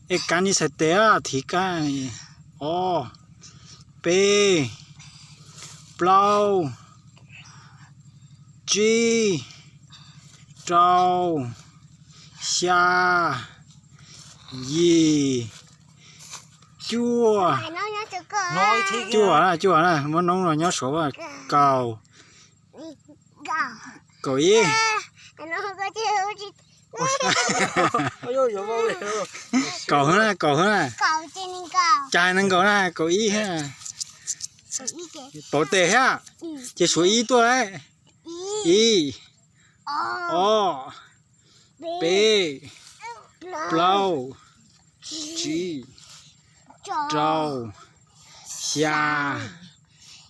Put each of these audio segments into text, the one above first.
Es kab nis txhais tes, thib kab, ob, peb, plaub, tsib, rau, xya, yim, cuaj, cuaj na, cuaj na, muab noob no nyob saud, kaum, kaum ib. Kaum hwv na, kaum hwv na. Cas hais nees nkaum na, kaum ib hwv na. Pauv tes thiab. Ces suav ib tuaj lauj. Ib, ob, peb, plaub, tsib, rau, xya,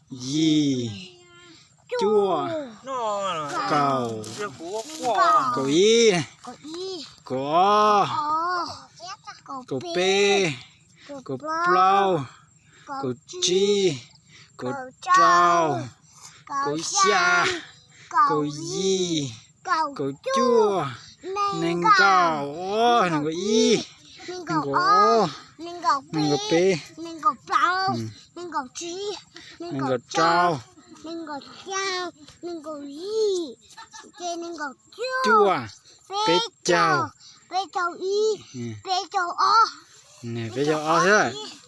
yim, cuaj, kaum, kaum ib, kaum ob, kaum peb, kaum plaub, kaum tsib, kaum rau, kaum xya, kaum yim, kaum cuaj, nees nkaum, nees nkaum ib, nees nkaum ob, nees nkaum peb, nees nkaum rau, cuaj, peb caug, peb caug ob, peb caug ob xwb.